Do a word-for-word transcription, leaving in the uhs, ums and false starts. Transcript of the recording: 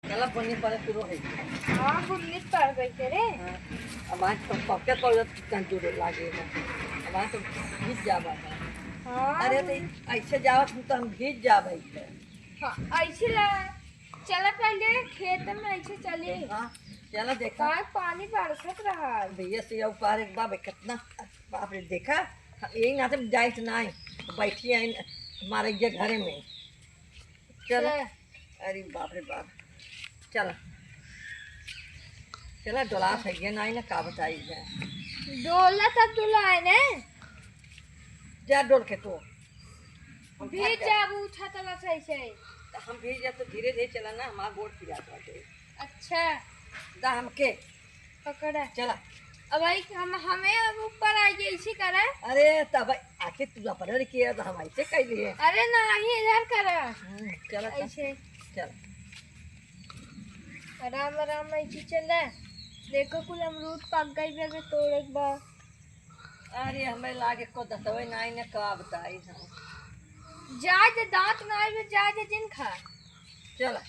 चला, बुन्नी पड़े शुरू होइ गया। हाँ, बुन्नी पड़ गई तेरे। हाँ, अब आज तो पक्के पड़े तन जोरे लागे है। अब आज तो भीज जाबा है। हाँ। अरे, तो ऐसे जावत हम तो हम भीज जाबे है। हाँ, ऐसे ला, चला पहले खेत में ऐसे चली। हाँ, चला देखा। का पानी बरसत रहा है। भैया से ऊपर एक बार कितना, बाप रे, देखा, यही नाते जाइत नाई, बैठी है हमारे ये घरे में। चला। चला। अरे बाप रे बाप। चला। चला, डोला सही है, नाई ना का बताई है। डोला तब डोला है ने। जा डोल के तो। हम भीज थक गए। जाबू उठा तला सही सही। तो हम भीज जा तो धीरे धीरे चला ना, हमार गोड़ पिरात बाटे। अच्छा। दा हमके। पकड़ा। चला। अब भाई हम, हमें अब ऊपर आ गए, इसी करा। अरे तब आके तू अपन किया तो हम ऐसे कह लिए। अरे नहीं, इधर करा। हम्म, चला तो। ऐसे। चला। आराम आराम ऐसे चला। देखो कुल अमरूद पक गई बे, तोड़े के बाद। अरे हमें लागे को दतवे नाई ने का बताई हम। जाए दे दांत नाई में जाए दे जिन खा। चला।